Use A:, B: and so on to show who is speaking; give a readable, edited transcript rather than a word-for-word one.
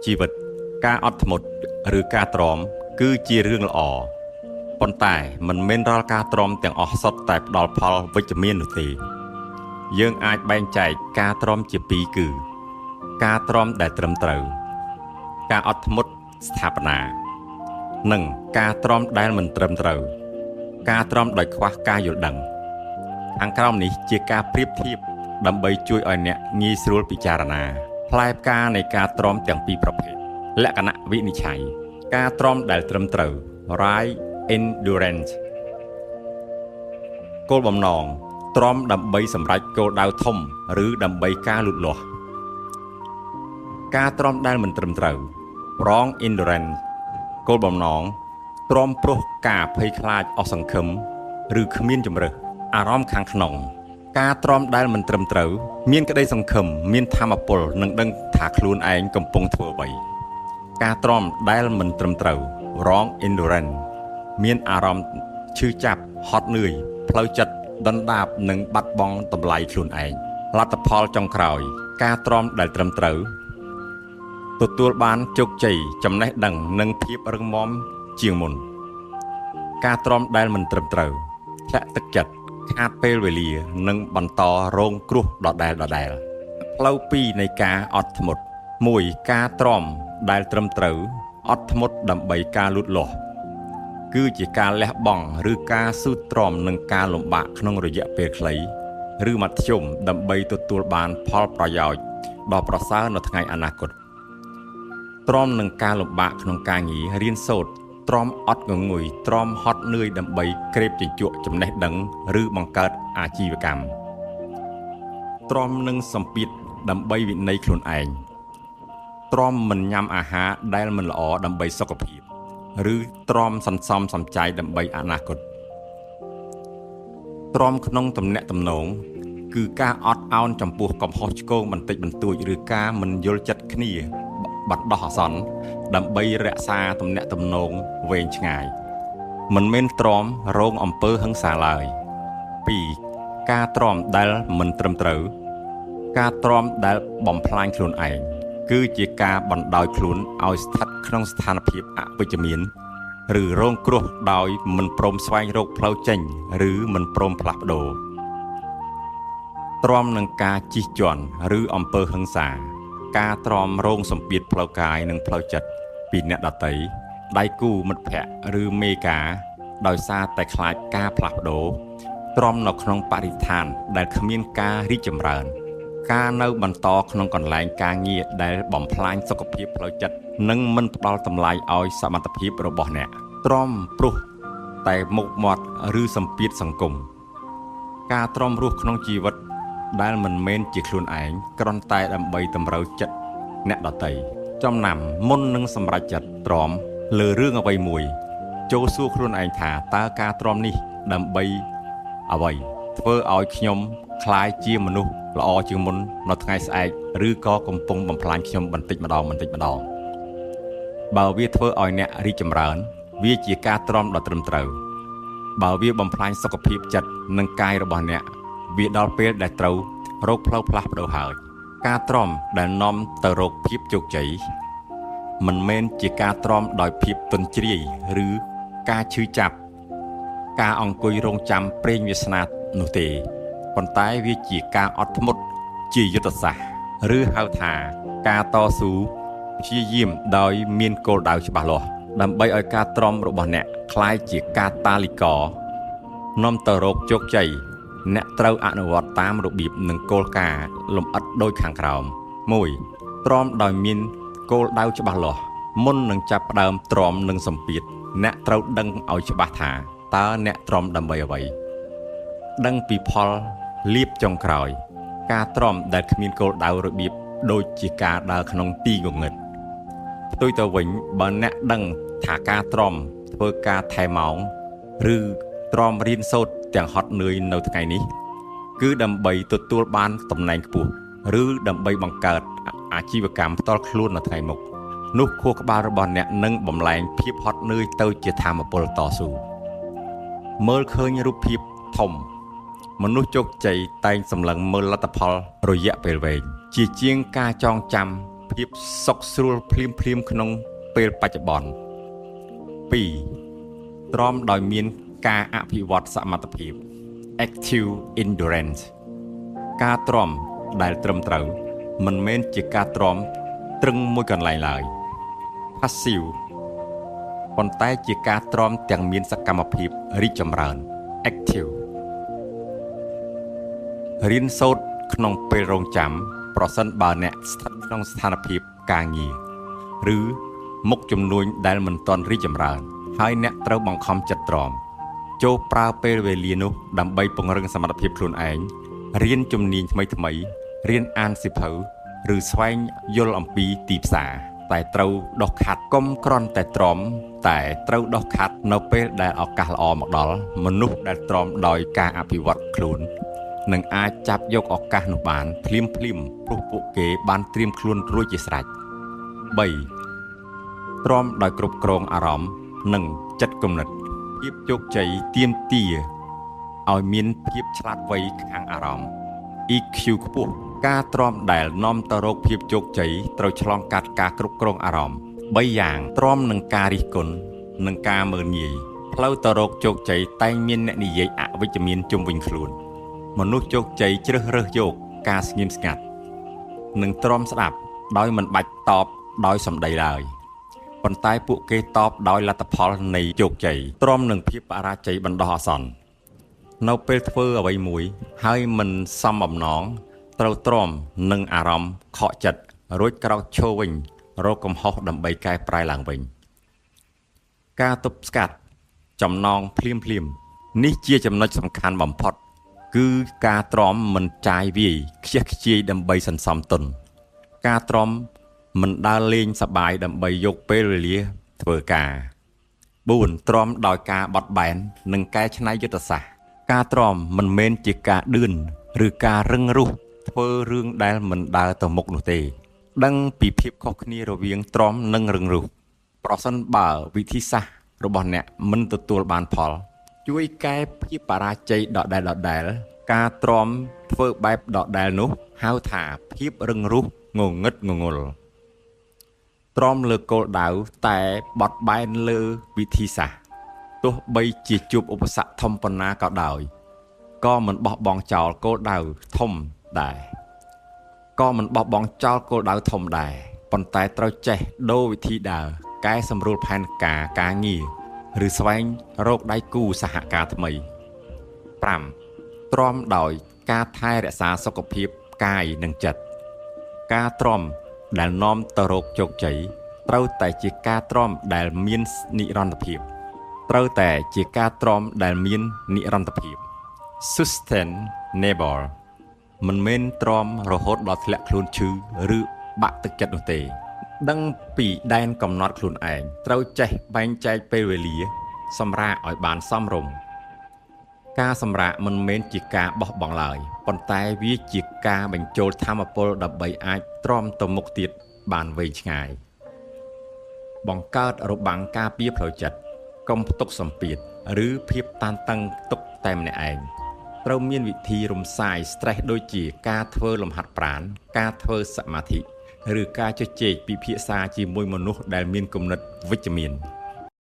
A: ជីវិតការអត់ធ្មត់ឬការទ្រាំគឺជារឿងល្អប៉ុន្តែមិនមែនរាល់ការទ្រាំទាំងអស់សុទ្ធតែផ្ដល់ផលវិជ្ជមាននោះទេយើងអាចបែងចែកការទ្រាំជាពីរគឺការទ្រាំដែលត្រឹមត្រូវការអត់ធ្មត់ស្ថាបនានិងការទ្រាំដែលមិនត្រឹមត្រូវការទ្រាំដោយខ្វះការយល់ដឹងខាងក្រោមនេះជាការប្រៀបធៀបដើម្បីជួយឲ្យអ្នកងាយស្រួលពិចារណាផ្លែផ្កានៃការទ្រាំទាំងពីរប្រភេទលក្ខណៈវិនិច្ឆ័យការទ្រាំដែលត្រឹមត្រូវ Right Endurance គោលបំណងទ្រាំដើម្បីសម្រេចគោលដៅធំឬដើម្បីការលូតលាស់ការទ្រាំដែលមិនត្រឹមត្រូវ Wrong Endurance គោលបំណងទ្រាំព្រោះការភ័យខ្លាចអស់សង្ឃឹមឬគ្មានជម្រើសអារម្មណ៍ខាងក្នុងការទ្រាំដែលមិនត្រឹមត្រូវមានក្តីសង្ឃឹមមានថាមពលនិងដឹងថាខ្លួនឯងកំពុងធ្វើអ្វីការទ្រាំដែលមិនត្រឹមត្រូវ Wrong Endurance មានអារម្មណ៍ឈឺចាប់ហត់នឿយផ្លូវចិត្តដុនដាបនិងបាត់បង់តម្លៃខ្លួនឯងលទ្ធផលចុងក្រោយការទ្រាំដែលត្រឹមត្រូវទទួលបានជោគជ័យចំណេះដឹងនិងភាពរឹងមាំជាងមុនការទ្រាំដែលមិនត្រឹមត្រូវធ្លាក់ទឹកចិត្តខាតពេលវេលានិងបន្តរងគ្រោះដដែលៗផ្លូវពីរនៃការអត់ធ្មត់1ការទ្រាំដែលត្រឹមត្រូវអត់ធ្មត់ដើម្បីការលូតលាស់គឺជាការលះបង់ឬការស៊ូទ្រាំនឹងការលំបាកក្នុងរយៈពេលខ្លីឬមធ្យមដើម្បីទទួលបានផលប្រយោជន៍ដ៏ប្រសើរនៅថ្ងៃអនាគតទ្រាំនឹងការលំបាកក្នុងការងាររៀនសូត្រទ្រាំអត់ងងុយទ្រាំហត់នឿយដើម្បីក្រេបជញ្ជក់ចំណេះដឹងឬបង្កើតអាជីវកម្មទ្រាំនឹងសម្ពាធដើម្បីវិន័យខ្លួនឯងទ្រាំមិនញ៉ាំអាហារដែលមិនល្អដើម្បីសុខភាពឬទ្រាំសន្សំសំចៃដើម្បីអនាគតទ្រាំក្នុងទំនាក់ទំនងគឺការអត់ឱនចំពោះកំហុសឆ្គងបន្តិចបន្តួចឬការមិនយល់ចិត្តគ្នាបណ្ដោះអាសន្នដើម្បីរក្សាទំនាក់ទំនងវែងឆ្ងាយមិនមែនទ្រាំរងអំពើហិង្សាឡើយ2ការទ្រាំដែលមិនត្រឹមត្រូវការទ្រាំដែលបំផ្លាញខ្លួនឯងគឺជាការបណ្ដោយខ្លួនឲ្យស្ថិតក្នុងស្ថានភាពអវិជ្ជមានឬរងគ្រោះដោយមិនព្រមស្វែងរកផ្លូវចេញឬមិនព្រមផ្លាស់ប្ដូរទ្រាំនឹងការជិះជាន់ឬអំពើហិង្សាការទ្រាំរងសម្ពាធផ្លូវកាយនិងផ្លូវចិត្តពីអ្នកដទៃដៃគូមិត្តភក្តិឬមេការដោយសារតែខ្លាចការផ្លាស់ប្ដូរទ្រាំនៅក្នុងបរិស្ថានដែលគ្មានការរីកចម្រើនការនៅបន្តក្នុងកន្លែងការងារដែលបំផ្លាញសុខភាពផ្លូវចិត្តនិងមិនផ្ដល់តម្លៃឲ្យសមត្ថភាពរបស់អ្នកទ្រាំព្រោះតែមុខមាត់ឬសម្ពាធសង្គមការទ្រាំរស់ក្នុងជីវិតដែលមិនមែនជាខ្លួនឯងគ្រាន់តែដើម្បីតម្រូវចិត្តអ្នកដទៃចំណាំមុននឹងសម្រេចចិត្តទ្រាំលើរឿងអ្វីមួយចូលសួរខ្លួនឯងថាតើការទ្រាំនេះដើម្បីអ្វីធ្វើឲ្យខ្ញុំក្លាយជាមនុស្សល្អជាងមុននៅថ្ងៃស្អែកឬក៏កំពុងបំផ្លាញខ្ញុំបន្តិចម្ដងបន្តិចម្ដងបើវាធ្វើឲ្យអ្នករីកចម្រើនវាជាការទ្រាំដ៏ត្រឹមត្រូវបើវាបំផ្លាញសុខភាពចិត្តនិងកាយរបស់អ្នកវាដល់ពេលដែលត្រូវរកផ្លូវផ្លាស់ប្ដូរហើយការទ្រាំដែលនាំទៅរកភាពជោគជ័យមិនមែនជាការទ្រាំដោយភាពទន់ជ្រាយឬការឈឺចាប់ការអង្គុយរងចាំព្រេងវាសនានោះទេប៉ុន្តែវាជាការអត់ធ្មត់ជាយុទ្ធសាស្ត្រឬហៅថាការតស៊ូព្យាយាមដោយមានគោលដៅច្បាស់លាស់ដើម្បីឲ្យការទ្រាំរបស់អ្នកក្លាយជាការតាលីកនាំទៅរកជោគជ័យអ្នកត្រូវអនុវត្តតាមរបៀបនិងគោលការណ៍លម្អិតដូចខាងក្រោម1ទ្រាំដោយមានគោលដៅច្បាស់លាស់មុននឹងចាប់ផ្ដើមទ្រាំនឹងសម្ពាធអ្នកត្រូវដឹងឲ្យច្បាស់ថាតើអ្នកទ្រាំដើម្បីអ្វីដឹងពីផលលាភចុងក្រោយការទ្រាំដែលគ្មានគោលដៅរបៀបដូចជាការដើរក្នុងទីងងឹតផ្ទុយទៅវិញបើអ្នកដឹងថាការទ្រាំធ្វើការថែម៉ោងឬទ្រាំរៀនសូត្រទាំងហត់នឿយនៅថ្ងៃនេះគឺដើម្បីទទួលបានតំណែងខ្ពស់ឬដើម្បីបង្កើតអាជីវកម្មផ្ទាល់ខ្លួននៅថ្ងៃមុខនោះខួរក្បាលរបស់អ្នកនឹងបំលែងភាពហត់នឿយទៅជាថាមពលតស៊ូមើលឃើញរូបភាពធំមនុស្សជោគជ័យតែងសម្លឹងមើលលទ្ធផលរយៈពេលវែងជាជាងការចងចាំ ភាពសុខស្រួលភ្លាមៗក្នុងពេលបច្ចុប្បន្ន2ទ្រាំដោយមានការអភិវឌ្ឍសមត្ថភាព Active Endurance ការទ្រាំដែលត្រឹមត្រូវមិនមែនជាការទ្រាំត្រឹងមួយកន្លែងឡើយ Passive ប៉ុន្តែជាការទ្រាំទាំងមានសកម្មភាពរីកចម្រើន Active រៀនសូត្រក្នុងពេលរងចាំ ប្រសិនបើអ្នកស្ថិតក្នុងស្ថានភាពការងារឬមុខជំនួញដែលមិនទាន់រីកចម្រើន ហើយអ្នកត្រូវបង្ខំចិត្តទ្រាំចូលប្រើពេលវេលានោះដើម្បីពង្រឹងសមត្ថភាពខ្លួនឯងរៀនជំនាញថ្មីៗរៀនអានសៀវភៅឬស្វែងយល់អំពីទីផ្សារតែត្រូវដុសខាត់កុំគ្រាន់តែទ្រាំតែត្រូវដុសខាត់នៅពេលដែលឱកាសល្អមកដល់មនុស្សដែលទ្រាំដោយការអភិវឌ្ឍខ្លួននឹងអាចចាប់យកឱកាសនោះបានភ្លាមៗព្រោះពួកគេបានត្រៀមខ្លួនរួចជាស្រេច3ទ្រាំដោយគ្រប់គ្រងអារម្មណ៍និងចិត្តគំនិតភាពជោគជ័យទាមទារឲ្យមានភាពឆ្លាតវៃខាងអារម្មណ៍ EQ ខ្ពស់ការទ្រាំដែលនាំទៅរកភាពជោគជ័យត្រូវឆ្លងកាត់ការគ្រប់គ្រងអារម្មណ៍3យ៉ាងទ្រាំនឹងការរិះគន់និងការមើលងាយផ្លូវទៅរកជោគជ័យតែងមានអ្នកនិយាយអវិជ្ជមានជុំវិញខ្លួនមនុស្សជោគជ័យជ្រើសរើសយកការស្ងៀមស្ងាត់និងទ្រាំស្ដាប់ដោយមិនបាច់តបដោយសម្ដីឡើយប៉ុន្តែពួកគេតបដោយលទ្ធផលនៃជោគជ័យទ្រាំនឹងភាពបរាជ័យបណ្ដោះអាសន្ននៅពេលធ្វើអ្វីមួយហើយមិនសមបំណងត្រូវទ្រាំនឹងអារម្មណ៍ខកចិត្តរួចក្រោកឈរវិញរកកំហុសដើម្បីកែប្រែឡើងវិញការទប់ស្កាត់ចំណងភ្លាមៗនេះជាចំណុចសំខាន់បំផុតគឺការទ្រាំមិនចាយវាយខ្ជះខ្ជាយដើម្បីសន្សំទុនការទ្រាំមិនដើរលេងសប្បាយដើម្បីយកពេលវេលាធ្វើការ4ទ្រាំដោយការបត់បែននិងកែច្នៃយុទ្ធសាស្ត្រការទ្រាំមិនមែនជាការដឿនឬការរឹងរូសធ្វើរឿងដែលមិនដើរទៅមុខនោះទេដឹងពីភាពខុសគ្នារវាងទ្រាំនិងរឹងរូសប្រសិនបើវិធីសាស្ត្ររបស់អ្នកមិនទទួលបានផលជួយកែភាពបរាជ័យដដែលៗការទ្រាំធ្វើបែបដដែលនោះហៅថាភាពរឹងរូសងងឹតងងល់ទ្រាំលើគោលដៅតែបត់បែនលើវិធីសាស្ត្រទោះបីជាជួបឧបសគ្គធំប៉ុណ្ណាក៏ដោយក៏មិនបោះបង់ចោលគោលដៅធំដែរក៏មិនបោះបង់ចោលគោលដៅធំដែរប៉ុន្តែត្រូវចេះដូរវិធីដើរកែសម្រួលផែនការការងារឬស្វែងរកដៃគូសហការថ្មី5ទ្រាំដោយការថែរក្សាសុខភាពកាយនិងចិត្តការទ្រាំដែលនាំទៅរកជោគជ័យត្រូវតែជាការទ្រាំដែលមាននិរន្តរភាពត្រូវតែជាការទ្រាំដែលមាននិរន្តរភាព Sustainable មិនមែនទ្រាំរហូតដល់ធ្លាក់ខ្លួនឈឺឬបាក់ទឹកចិត្តនោះទេដឹងពីដែនកំណត់ខ្លួនឯងត្រូវចេះបែងចែកពេលវេលាសម្រាកឲ្យបានសមរម្យការសម្រាកមិនមែនជាការបោះបង់ឡើយប៉ុន្តែវាជាការបញ្ចូលថាមពលដើម្បីអាចទ្រាំទៅមុខទៀតបានវែងឆ្ងាយបង្កើតរបាំងការពារផ្លូវចិត្តកុំផ្ទុកសម្ពាធឬភាពតានតឹងទុកតែម្នាក់ឯងត្រូវមានវិធីរំសាយ stress ដូចជាការធ្វើលំហាត់ប្រាណការធ្វើសមាធិឬការជជែកពិភាក្សាជាមួយមនុស្សដែលមានគំនិតវិជ្ជមាន